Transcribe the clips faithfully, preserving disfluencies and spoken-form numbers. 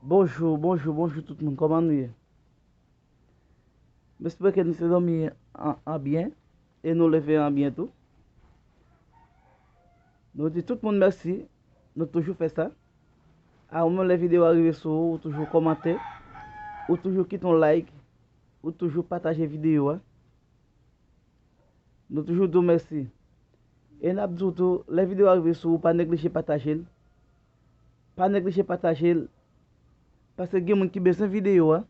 Bonjou, bonjou, bonjou tout moun. Kòman nou ye? M espere ke nou te dòmi an, an byen e nou leve an byen tou. Nou di tout moun mèsi, nou toujou fè sa. A ou menm lè videyo a rive sou ou, ou toujou kòmante, ou toujou kite yon like, ou toujou pataje videyo a. Nou toujou di w mèsi. E n ap di w tou, lè videyo a rive sou ou, pa neglije pataje l. Pa neglije pataje l. Paske gen moun ki bezwen videyo a.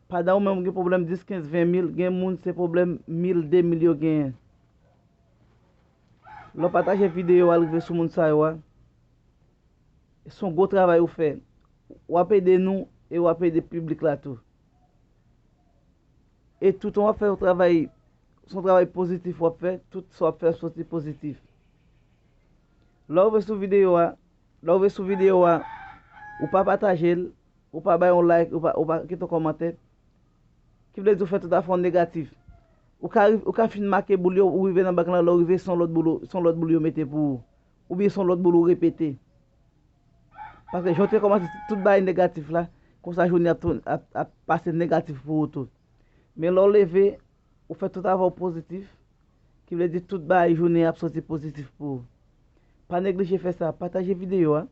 Pandan ou menm ou gen pwoblèm dis, kenz, ven mil, gen moun se pwoblèm mil, de mil yo genyen. Lè w pataje videyo a, l rive sou moun sa yo a, se yon gwo travay ou fè. W ap ede nou e w ap ede piblik la tou. E toutan w ap fè yon travay, se yon travay pozitif w ap fè, tout sa w ap fè ap soti pozitif. Lè w rive sou videyo a, lè w rive sou videyo a, ou pa pataje l, ou pa bay yon like, ou pa, ou pa kite yon kòmantè, ki vle di ou fè tout afè w negatif. Ou ka, ou ka fin make boul yo, ou rive nan bank lan, lè w rive se yon lòt boul, se yon lòt boul yo mete pou ou. Oubyen se yon lòt boul ou repete. Paske jan w te kòmanse tout bagay negatif la, konsa jounen ap, tou- ap, ap pase negatif pou ou tou. Men lè w leve, ou fè tout afè w pozitif, ki vle di tout bagay jounen ap soti pozitif pou ou. Pa neglije fè sa, pataje videyo a,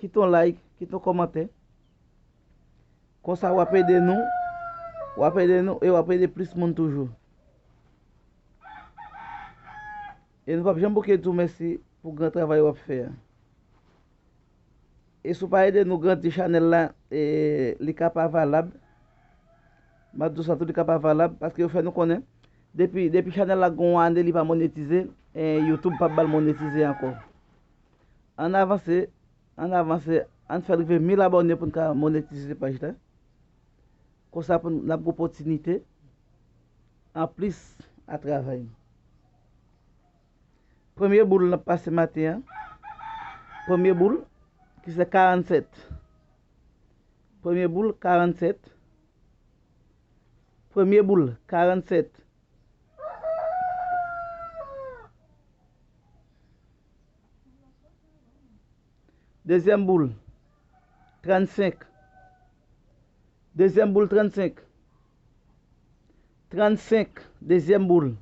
kite yon like, kite yon kòmantè. Konsa w ap ede nou, w ap ede nou e w ap ede plis moun toujou. E nou p ap janm bouke di w mèsi pou gran travay w ap fè a. E si w pa ede nou grandi chanèl la, e, li ka pa valab. M ap di w sa tou, li ka pa valab, paske yo fè nou konnen, depi, depi chanèl la gen yon ane li pa monetize, e, YouTube p ap ba l monetize ankò. Ann avanse, ann avanse, ann fè l rive mil abòne pou n ka monetize paj la. Konsa pou n ap gen opòtinite anplis a travay. Premye boul n ap pase maten an. Premye boul, ki se karannsèt. Premye boul, karannsèt. Premye boul, karannsèt. Dezyèm boul, trannsenk. Dezyèm boul, trannsenk. Trannsenk, dezyèm boul.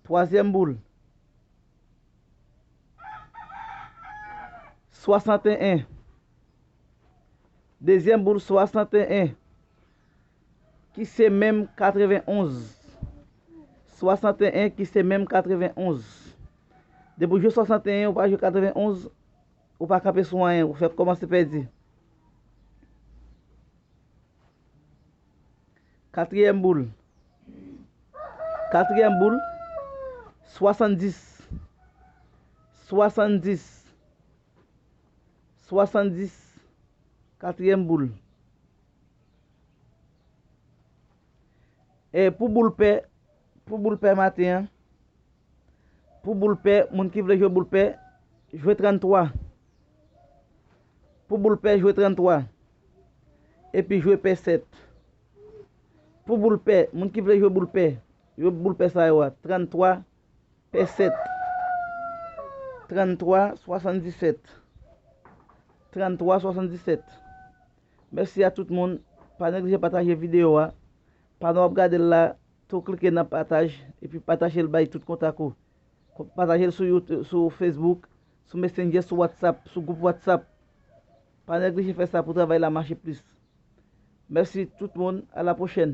Twazyèm boul, swasanteyen. Dezyèm boul, swasanteyen, ki se menm katrevenonz. Swasanteyen, ki se menm katrevenonz. Depi w jwe swasanteyen, ou pa jwe katrevenonz, ou pa kanpe sou anyen, ou fèk kòmanse pèdi. Katriyèm boul. Katriyèm boul, swasanndis. Swasanndis. Swasanndis. Katriyèm boul. E pou boul pè, pou boul pè maten an, pou boul pè, moun ki vle jwe boul pè, jwe tranntwa. Pou boul pè, jwe tranntwa. Epi jwe pè sèt. Pou boul pè, moun ki vle jwe boul pè, jwe boul pè sa yo a, tranntwa, pè sèt. Tranntwa, swasanndisèt. Tranntwa, swasanndisèt. Mèsi a tout moun. Pa neglije pataje videyo a. Pandan w ap gade l la, tou klike nan pataj, epi pataje l bay tout kontak ou. Pataje l sou YouTube, sou Facebook, sou Messenger, sou WhatsApp, sou gwoup WhatsApp. Pa neglije fè sa pou travay la mache plis. Mèsi tout moun, a la pwochèn.